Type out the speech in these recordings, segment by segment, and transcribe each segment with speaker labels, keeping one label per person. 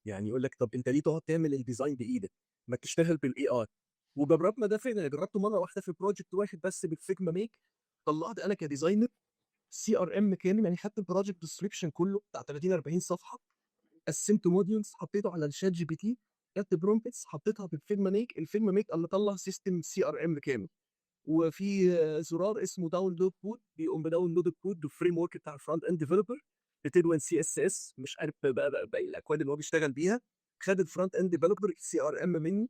Speaker 1: يعني يقول لك طب أنت ليه تقعد تعمل الdesign بإيدك؟ ما تشتغل بالAI. وجربنا ده فعلًا، جربته مرة واحدة في project واحد بس بالFigma Make، طلعت أنا كdesigner CRM كامل، يعني خدت الproject description كله بتاع 30، 40 صفحة، قسمته modules، حطيته على الChatGPT، خدت prompts حطيتها في الFigma Make، الFigma Make قام مطلع system CRM كامل، وفي زرار اسمه download code بيقوم بdownload الcode والframework بتاع الfront end developer بTailwind CSS، مش عارف باقي الأكواد اللي هو بيشتغل بيها. خد الfront end developer CRM مني،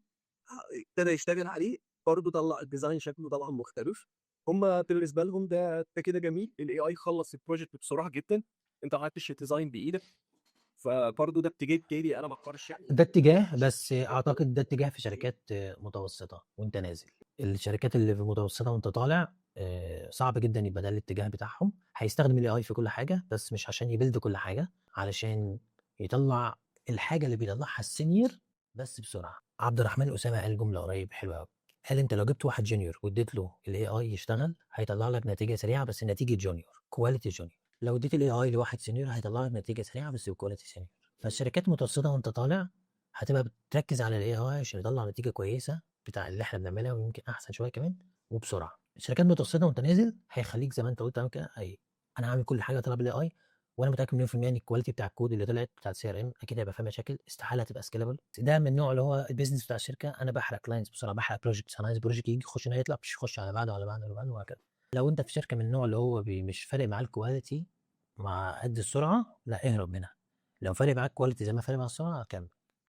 Speaker 1: ابتدى يشتغل عليه، برضه طلع الdesign شكله طبعًا مختلف. هم بالنسبة لهم ده كده جميل، الAI خلّص الproject بسرعة جدًا، أنت ما عملتش الdesign بإيدك. فبرضه ده اتجاه تاني أنا ما أقدرش يعني.
Speaker 2: ده اتجاه، بس أعتقد ده اتجاه في شركات متوسطة وأنت نازل. الشركات اللي في متوسطة وأنت طالع صعب جدًا يبقى ده الاتجاه بتاعهم. هيستخدم الAI في كل حاجة، بس مش عشان يbuild كل حاجة، علشان يطلّع الحاجة اللي بيطلّعها الsenior بس بسرعة. عبد الرحمن أسامة قال جملة قريب حلوة أوي، قال: "أنت لو جبت واحد junior واديت له الAI يشتغل، هيطلّع لك نتيجة سريعة بس نتيجة junior، quality junior. لو اديت الAI لواحد senior هيطلّع لك نتيجة سريعة بس بquality senior." فالشركات المتوسطة وأنت طالع هتبقى بتركز على الAI عشان يطلّع نتيجة كويسة بتاع اللي إحنا بنعملها ويمكن أحسن شوية كمان وبسرعة. الشركات المتوسطة وأنت نازل هيخلّيك زي ما أنت قُلت تمام كده، هي أنا هاعمل كل حاجة طالعة بالAI، وأنا متأكد مليون في المِيّة إن الquality بتاع الكود اللي طلعت بتاع الCRM أكيد هيبقى فيها مشاكل، استحالة هتبقى scalable. ده من النوع اللي هو الbusiness بتاع الشركة، أنا باحرق clients بسرعة، باحرق projects، أنا عايز project ييجي يخش هنا يطلع يخش على بعده، على بعده، على بعده وهكذا. لو أنت في شركة من النوع اللي هو مش فارق معاه الquality مع قد السرعة، لأ اهرب منها. لو فارق معاك quality زي ما فارق مع السرعة، كمّل.